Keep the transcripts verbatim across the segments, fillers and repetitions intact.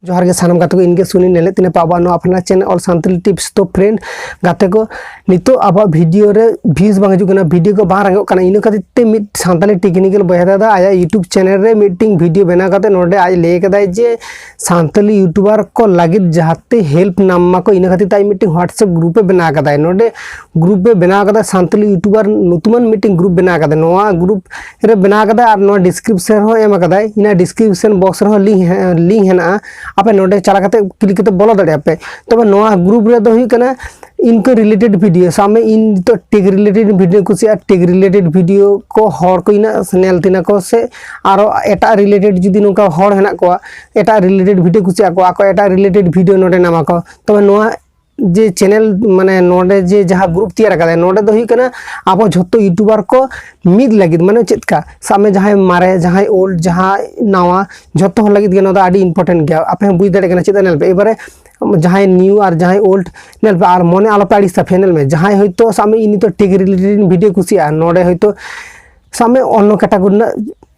ᱡᱚᱦᱟᱨ ᱜᱮ ᱥᱟᱱᱟᱢ ᱜᱟᱛᱮ ᱠᱚ, ᱤᱧ ᱜᱮ ᱥᱩᱱᱤᱞ ᱱᱮᱞᱮᱫ ᱛᱤᱧᱟᱹ ᱯᱮ ᱟᱵᱚᱣᱟᱜ ᱱᱚᱣᱟ ᱟᱯᱱᱟᱨ ᱪᱮᱱᱮᱞ ᱚᱞ ᱥᱟᱱᱛᱟᱲᱤ ᱴᱤᱯᱥ᱾ ᱛᱚ ᱯᱷᱨᱮᱱᱰ, ᱜᱟᱛᱮ ᱠᱚ, ᱱᱤᱛᱚᱜ ᱟᱵᱚᱣᱟᱜ ᱵᱷᱤᱰᱤᱭᱳ ᱨᱮ ᱵᱷᱤᱭᱩᱡᱽ ᱵᱟᱝ ᱦᱤᱡᱩᱜ ᱠᱟᱱᱟ, ᱵᱷᱤᱰᱤᱭᱳ ᱠᱚ ᱵᱟᱝ ᱨᱟᱠᱟᱵ ᱠᱟᱱᱟ, ᱤᱱᱟᱹ ᱠᱷᱟᱹᱛᱤᱨ ᱛᱮ ᱢᱤᱫ ᱥᱟᱱᱛᱟᱲᱤ ᱴᱮᱠᱱᱤᱠᱮᱞ ᱵᱚᱭᱦᱟ ᱫᱟᱫᱟ ᱟᱭᱟᱜ ᱭᱩᱴᱩᱵᱽ ᱪᱮᱱᱮᱞ ᱨᱮ ᱢᱤᱫᱴᱤᱝ ᱵᱷᱤᱰᱤᱭᱳ ᱵᱮᱱᱟᱣ ᱠᱟᱛᱮ ᱱᱚᱰᱮ ᱟᱡ ᱞᱟᱹᱭ ᱠᱟᱫᱟᱭ ᱡᱮ ᱥᱟᱱᱛᱟᱲᱤ ᱭᱩᱴᱩᱵᱟᱨ ᱠᱚ ᱞᱟᱹᱜᱤᱫ ᱡᱟᱦᱟᱸᱛᱮ ᱦᱮᱞᱯ ᱧᱟᱢ ᱢᱟᱠᱚ, ᱤᱱᱟᱹ ᱠᱷᱟᱹᱛᱤᱨ ᱛᱮ ᱟᱡ ᱢᱤᱫᱴᱤᱝ WhatsApp ᱜᱨᱩᱯ ᱮ ᱵᱮᱱᱟᱣ ᱠᱟᱫᱟᱭ᱾ ᱱᱚᱰᱮ ᱜᱨᱩᱯ ᱮ ᱵᱮᱱᱟᱣ ᱠᱟᱫᱟ, ᱥᱟᱱᱛᱟᱲᱤ ᱭᱩᱴᱩᱵᱟᱨ ᱧᱩᱛᱩᱢᱟᱱ ᱢᱤᱫᱴᱤᱝ ᱜᱨᱩᱯ ᱵᱮᱱᱟᱣ ᱠᱟᱫᱟ᱾ ᱱᱚᱣᱟ ᱜᱨᱩᱯ ᱨᱮ ᱵᱮᱱᱟᱣ ᱠᱟᱫᱟᱭ ᱟᱨ ᱱᱚᱣᱟ ᱰᱤᱥᱠᱨᱤᱯᱥᱚᱱ ᱨᱮᱦᱚᱸ ᱮᱢ ᱠᱟᱫᱟᱭ, ᱤᱱᱟᱹ ᱰᱤᱥᱠᱨᱤᱯᱥᱚᱱ ᱵᱚᱠᱥ ᱨᱮᱦᱚᱸ ᱞᱤᱝᱠ ᱦᱮ-, ᱞᱤᱝᱠ ᱦᱮᱱᱟᱜᱼᱟ, ᱟᱯᱮ ᱱᱚᱰᱮ ᱪᱟᱞᱟᱣ ᱠᱟᱛᱮ ᱠᱞᱤᱠ ᱠᱟᱛᱮ ᱵᱚᱞᱚ ᱫᱟᱲᱮᱭᱟᱜᱼᱟ ᱯᱮ᱾ ᱛᱚᱵᱮ ᱱᱚᱣᱟ ᱜᱨᱩᱯ ᱨᱮᱫᱚ ᱦᱩᱭᱩᱜ ᱠᱟᱱᱟ ᱤᱱᱠᱟᱹ ᱨᱤᱞᱮᱴᱮᱰ ᱵᱷᱤᱰᱤᱭᱳ, ᱥᱟᱵ ᱢᱮ ᱤᱧ ᱱᱤᱛᱚᱜ ᱴᱮᱠ ᱨᱤᱞᱮᱴᱮᱰ ᱵᱷᱤᱰᱤᱭᱳ ᱠᱩᱥᱤᱭᱟᱜᱼᱟ, ᱴᱮᱠ ᱨᱤᱞᱮᱴᱮᱰ ᱵᱷᱤᱰᱤᱭᱳ ᱠᱚ ᱦᱚᱲ ᱠᱚ ᱤᱱᱟᱹᱜ ᱧᱮᱞ ᱛᱤᱧᱟ ᱠᱚ, ᱥᱮ ᱟᱨᱚ ᱮᱴᱟᱜ ᱨᱤᱞᱮᱴᱮᱰ ᱡᱩᱫᱤ ᱱᱚᱝᱠᱟ ᱦᱚᱲ ᱦᱮᱱᱟᱜ ᱠᱚᱣᱟ, ᱮᱴᱟᱜ ᱨᱤᱞᱮᱴᱮᱰ ᱵᱷᱤᱰᱤᱭᱳ ᱠᱩᱥᱤᱭᱟᱜ ᱠᱚ, ᱟᱠᱚ ᱮᱴᱟᱜ ᱨᱤᱞᱮᱴᱮᱰ ᱵᱷᱤᱰᱤᱭᱳ ᱱᱚᱰᱮ ᱧᱟᱢᱟ ᱠᱚ᱾ ᱛᱚᱵᱮ ᱱᱚᱣᱟ ᱡᱮ ᱪᱮᱱᱮᱞ, ᱢᱟᱱᱮ ᱱᱚᱰᱮ ᱡᱮ ᱡᱟᱦᱟᱸ ᱜᱨᱩᱯ ᱛᱮᱭᱟᱨ ᱟᱠᱟᱫᱟᱭ, ᱱᱚᱰᱮ ᱫᱚ ᱦᱩᱭᱩᱜ ᱠᱟᱱᱟ ᱟᱵᱚ ᱡᱷᱚᱛᱚ ᱭᱩᱴᱩᱵᱟᱨ ᱠᱚ ᱢᱤᱫ ᱞᱟᱹᱜᱤᱫ, ᱢᱟᱱᱮ ᱪᱮᱫ ᱞᱮᱠᱟ, ᱥᱟᱵ ᱢᱮ ᱡᱟᱦᱟᱸᱭ ᱢᱟᱨᱮ, ᱡᱟᱦᱟᱸᱭ ᱳᱞᱰ, ᱡᱟᱦᱟᱸᱭ ᱱᱟᱣᱟ, ᱡᱷᱚᱛᱚ ᱦᱚᱲ ᱞᱟᱹᱜᱤᱫ ᱜᱮ ᱱᱚᱣᱟ ᱫᱚ ᱟᱹᱰᱤ ᱤᱢᱯᱚᱨᱴᱮᱱᱴ ᱜᱮᱭᱟ᱾ ᱟᱯᱮ ᱦᱚᱸ ᱵᱩᱡᱽ ᱫᱟᱲᱮᱭᱟᱜ ᱠᱟᱱᱟ ᱪᱮᱫᱟᱜ, ᱧᱮᱞ ᱯᱮ ᱮᱵᱟᱨᱮ ᱡᱟᱦᱟᱸᱭ ᱱᱤᱭᱩ ᱟᱨ ᱡᱟᱦᱟᱸᱭ ᱳᱞᱰ, ᱧᱮᱞ ᱯᱮ, ᱟᱨ ᱢᱚᱱᱮ ᱟᱞᱚᱯᱮ ᱟᱹᱲᱤᱥ ᱛᱟᱯᱮᱭᱟ᱾ ᱧᱮᱞ ᱢᱮ, ᱡᱟᱦᱟᱸᱭ ᱦᱚᱭᱛᱳ ᱥᱟᱵ ᱢᱮ ᱤᱧ ᱱᱤᱛᱚᱜ ᱴᱮᱠ ᱨᱤᱞᱮᱴᱮᱰ ᱵᱷᱤᱰᱤᱭᱳ ᱠᱩᱥᱤᱭᱟᱜᱼᱟ, ᱱᱚᱰᱮ ᱦᱚᱭᱛᱳ ᱥᱟᱵ ᱢᱮ ᱚᱱᱱᱚ ᱠᱮᱴᱟᱜᱚᱨᱤ ᱨᱮᱱᱟᱜ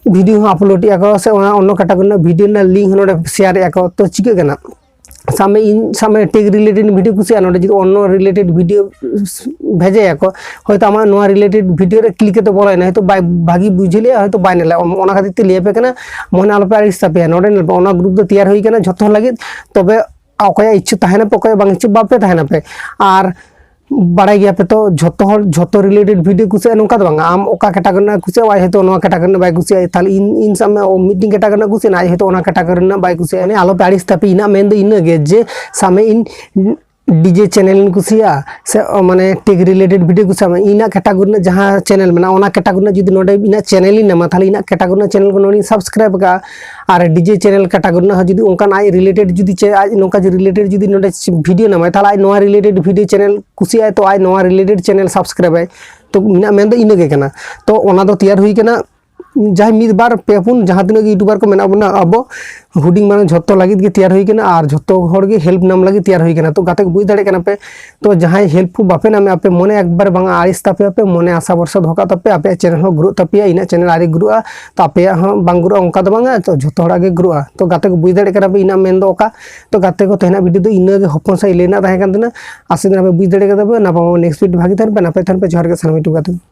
ᱵᱷᱤᱰᱤᱭᱳ ᱦᱚᱸ ᱟᱯᱞᱳᱰ ᱮᱫᱼᱟ ᱠᱚ, ᱥᱮ ᱚᱱᱟ ᱚᱱᱱᱚ ᱠᱮᱴᱟᱜᱚᱨᱤ ᱨᱮᱱᱟᱜ ᱵᱷᱤᱰᱤᱭᱳ ᱨᱮᱱᱟᱜ ᱞᱤᱝᱠ ᱦᱚᱸ ᱱᱚᱰᱮ ᱥᱮᱭᱟᱨ ᱮᱫᱼᱟ ᱠᱚ᱾ ᱛᱚ ᱪᱤᱠᱟᱹᱜ ᱠᱟᱱᱟ, ᱥᱟᱵ ᱢᱮ ᱤᱧ, ᱥᱟᱵ ᱢᱮ ᱴᱮᱠ ᱨᱤᱞᱮᱴᱮᱰ ᱵᱷᱤᱰᱤᱭᱳ ᱠᱩᱥᱤᱭᱟᱜᱼᱟ, ᱱᱚᱰᱮ ᱡᱩᱫᱤ ᱚᱱᱱᱚ ᱨᱤᱞᱮᱴᱮᱰ ᱵᱷᱤᱰᱤᱭᱳ ᱵᱷᱮᱡᱟᱭᱟᱠᱚ, ᱦᱚᱭᱛᱳ ᱟᱢᱟᱜ ᱱᱚᱣᱟ ᱨᱤᱞᱮᱴᱮᱰ ᱵᱷᱤᱰᱤᱭᱳ ᱨᱮ ᱠᱞᱤᱠ ᱠᱟᱛᱮ ᱵᱚᱞᱚᱭᱮᱱᱟ, ᱦᱚᱭᱛᱳ ᱵᱟᱭ ᱵᱷᱟᱜᱤ ᱵᱩᱡᱷᱟᱹᱣ ᱞᱮᱜᱼᱟ, ᱦᱚᱭᱛᱳ ᱵᱟᱭ ᱧᱮᱞᱟ᱾ ᱚᱱᱟ ᱠᱷᱟᱹᱛᱤᱨ ᱛᱮ ᱞᱟᱹᱭ ᱟᱯᱮ ᱠᱟᱱᱟ, ᱢᱚᱱᱮ ᱟᱞᱚᱯᱮ ᱟᱹᱲᱤᱥ ᱛᱟᱯᱮᱭᱟ᱾ ᱱᱚᱰᱮ ᱧᱮᱞ ᱯᱮ, ᱚᱱᱟ ᱜᱨᱩᱯ ᱫᱚ ᱛᱮᱭᱟᱨ ᱦᱩᱭ ᱠᱟᱱᱟ ᱡᱷᱚᱛᱚ ᱦᱚᱲ ᱞᱟᱹᱜᱤᱫ᱾ ᱛᱚᱵᱮ ᱚᱠᱚᱭᱟᱜ ᱤᱪᱪᱷᱟᱹ ᱛᱟᱦᱮᱱᱟ ᱯᱮ, ᱚᱠᱚᱭᱟᱜ ᱵᱟᱝ ᱤᱪᱪᱷᱟᱹ ᱵᱟᱯᱮ ᱛᱟᱦᱮᱱᱟ ᱯᱮ᱾ ᱟᱨ ᱵᱟᱲᱟᱭ ᱜᱮᱭᱟ ᱯᱮ ᱛᱚ, ᱡᱷᱚᱛᱚ ᱦᱚᱲ ᱡᱷᱚᱛᱚ ᱨᱤᱞᱮᱴᱮᱰ ᱵᱷᱤᱰᱤᱭᱳ ᱠᱩᱥᱤᱭᱟᱜᱼᱟ ᱱᱚᱝᱠᱟ ᱫᱚ ᱵᱟᱝ᱾ ᱟᱢ ᱚᱠᱟ ᱠᱮᱴᱟᱜᱚᱨᱤ ᱨᱮᱱᱟᱜ ᱠᱩᱥᱤᱭᱟᱜᱼᱟ, ᱟᱡ ᱦᱚᱭᱛᱳ ᱱᱚᱣᱟ ᱠᱮᱴᱟᱜᱚᱨᱤ ᱨᱮᱱᱟᱜ ᱵᱟᱭ ᱠᱩᱥᱤᱭᱟᱜᱼᱟ᱾ ᱛᱟᱦᱞᱮ ᱤᱧ, ᱤᱧ ᱥᱟᱵ ᱢᱮ ᱚ, ᱢᱤᱫᱴᱤᱝ ᱠᱮᱴᱟᱜᱚᱨᱤ ᱨᱮᱱᱟᱜ ᱠᱩᱥᱤᱭᱟᱜᱼᱟ, ᱟᱡ ᱦᱚᱭᱛᱳ ᱚᱱᱟ ᱠᱮᱴᱟᱜᱚᱨᱤ ᱨᱮᱱᱟᱜ ᱵᱟᱭ ᱠᱩᱥᱤᱭᱟᱜᱼᱟ᱾ ᱢᱟᱱᱮ ᱟᱞᱚᱯᱮ ᱟᱹᱲᱤᱥ ᱛᱟᱯᱮ, ᱤᱧᱟᱹᱜ ᱢᱮᱱ ᱫᱚ ᱤᱱᱟᱹ ᱜᱮ ᱡᱮ ᱥᱟᱵ ᱢᱮ ᱤᱧ ᱰᱤᱡᱮ ᱪᱮᱱᱮᱞ ᱤᱧ ᱠᱩᱥᱤᱭᱟᱜᱼᱟ, ᱥᱮ ᱚ, ᱢᱟᱱᱮ ᱴᱮᱠ ᱨᱤᱞᱮᱴᱮᱰ ᱵᱷᱤᱰᱤᱭᱳ ᱠᱩᱥᱤᱭᱟᱜᱼᱟ, ᱤᱧᱟᱹᱜ ᱠᱮᱴᱟᱜᱚᱨᱤ ᱨᱮᱱᱟᱜ ᱡᱟᱦᱟᱸ ᱪᱮᱱᱮᱞ ᱢᱮᱱᱟᱜᱼᱟ, ᱚᱱᱟ ᱠᱮᱴᱟᱜᱚᱨᱤ ᱨᱮᱱᱟᱜ ᱡᱩᱫᱤ ᱱᱚᱰᱮ ᱤᱧᱟᱹᱜ ᱪᱮᱱᱮᱞ ᱤᱧ ᱧᱟᱢᱟ, ᱛᱟᱦᱞᱮ ᱤᱧᱟᱹᱜ ᱠᱮᱴᱟᱜᱚᱨᱤ ᱨᱮᱱᱟᱜ ᱪᱮᱱᱮᱞ ᱠᱚ ᱱᱚᱰᱮᱧ ᱥᱟᱵᱥᱠᱨᱟᱭᱤᱵ ᱠᱟᱜᱼᱟ᱾ ᱟᱨ ᱰᱤᱡᱮ ᱪᱮᱱᱮᱞ ᱠᱮᱴᱟᱜᱚᱨᱤ ᱨᱮᱱᱟᱜ ᱦᱚᱸ ᱡᱩᱫᱤ ᱚᱱᱠᱟᱱ ᱟᱡ ᱨᱤᱞᱮᱴᱮᱰ ᱡᱩᱫᱤ ᱪᱮ-, ᱟᱡ ᱱᱚᱝᱠᱟ ᱡᱮ ᱨᱤᱞᱮᱴᱮᱰ ᱡᱩᱫᱤ ᱱᱚᱰᱮ ᱵᱷᱤᱰᱤᱭᱳ ᱧᱟᱢᱟᱭ, ᱛᱟᱦᱞᱮ ᱟᱡ ᱱᱚᱣᱟ ᱨᱤᱞᱮᱴᱮᱰ ᱵᱷᱤᱰᱤᱭᱳ ᱪᱮᱱᱮᱞ ᱠᱩᱥᱤᱭᱟᱜᱼᱟᱭ, ᱛᱚ ᱟᱡ ᱱᱚᱣᱟ ᱨᱤᱞᱮᱴᱮᱰ ᱪᱮᱱᱮᱞ ᱥᱟᱵᱥᱠᱨᱟᱭᱤᱵᱟᱭ᱾ ᱛᱚ ᱤᱧᱟᱹᱜ ᱢᱮᱱ ᱫᱚ ᱤᱱᱟᱹ ᱜᱮ ᱠᱟᱱᱟ᱾ ᱛᱚ ᱚᱱᱟ ᱫᱚ ᱛᱮᱭᱟᱨ ᱦᱩᱭ ᱠᱟᱱᱟ ᱡᱟᱦᱟᱸᱭ ᱢᱤᱫ ᱵᱟᱨ ᱯᱮ ᱯᱩᱱ ᱡᱟᱦᱟᱸ ᱛᱤᱱᱟᱹᱜ ᱜᱮ YouTuber ᱠᱚ ᱢᱮᱱᱟᱜ ᱵᱚᱱᱟ, ᱟᱵᱚ ᱦᱩᱰᱤᱧ ᱢᱟᱨᱟᱝ ᱡᱷᱚᱛᱚ ᱞᱟᱹᱜᱤᱫ ᱜᱮ ᱛᱮᱭᱟᱨ ᱦᱩᱭ ᱠᱟᱱᱟ ᱟᱨ ᱡᱷᱚᱛᱚ ᱦᱚᱲ ᱜᱮ help ᱧᱟᱢ ᱞᱟᱹᱜᱤᱫ ᱛᱮᱭᱟᱨ ᱦᱩᱭ ᱠᱟᱱᱟ᱾ ᱛᱚ ᱜᱟᱛᱮ ᱠᱚ ᱵᱩᱡᱽ ᱫᱟᱲᱮᱭᱟᱜ ᱠᱟᱱᱟ ᱯᱮ, ᱛᱚ ᱡᱟᱦᱟᱸᱭ help ᱠᱚ ᱵᱟᱯᱮ ᱧᱟᱢᱮᱫᱼᱟ, ᱟᱯᱮ ᱢᱚᱱᱮ ᱮᱠᱵᱟᱨ ᱵᱟᱝ ᱟᱹᱲᱤᱥ ᱛᱟᱯᱮᱭᱟ, ᱟᱯᱮ ᱢᱚᱱᱮ ᱟᱥᱟ ᱵᱷᱚᱨᱥᱟ ᱫᱚᱦᱚ ᱠᱟᱜ ᱛᱟᱯᱮ, ᱟᱯᱮᱭᱟᱜ channel ᱦᱚᱸ ᱜᱨᱳᱜ ᱛᱟᱯᱮᱭᱟ, ᱤᱧᱟᱹᱜ channel ᱟᱹᱣᱨᱤ ᱜᱨᱳᱜᱼᱟ, ᱛᱚ ᱟᱯᱮᱭᱟᱜ ᱦᱚᱸ ᱵᱟᱝ ᱜᱨᱳᱜᱼᱟ ᱚᱱᱠᱟ ᱫᱚ ᱵᱟᱝᱟ, ᱛᱚ ᱡᱷᱚᱛᱚ ᱦᱚᱲᱟᱜ ᱜᱮ ᱜᱨᱳᱜᱼᱟ᱾ ᱛᱚ ᱜᱟᱛᱮ ᱠᱚ ᱵᱩᱡᱽ ᱫᱟᱲᱮᱭᱟᱜ ᱠᱟᱱᱟ ᱯᱮ ᱤᱧᱟᱹᱜ ᱢᱮᱱ ᱫᱚ ᱚᱠᱟ᱾ ᱛᱚ ᱜᱟᱛᱮ ᱠᱚ ᱛᱮᱦᱮᱧᱟᱜ video ᱫᱚ ᱤᱱᱟᱹ ᱜᱮ ᱦᱚᱯᱚᱱ ᱥᱟᱺᱦᱤᱡ ᱞᱟᱹᱭ ᱨᱮᱱᱟᱜ ᱛᱟᱦᱮᱸ ᱠᱟᱱ ᱛᱟᱦᱮᱱᱟ᱾ ᱟᱥᱟ ᱫᱤᱱ ᱟᱯᱮ ᱵᱩᱡᱽ ᱫᱟᱲᱮ ᱠᱟᱫᱟ ᱯᱮ, ᱱᱟᱯᱟᱭ next video ᱵᱷᱟᱜᱮ ᱛᱟᱦᱮᱱ ᱯᱮ, ᱱᱟᱯᱟᱭ ᱛᱟᱦᱮᱱ ᱯᱮ, ᱡᱚᱦᱟᱨ ᱜᱮ ᱥᱟᱱᱟᱢ YouTube ᱜᱟᱛᱮ ᱠᱚ᱾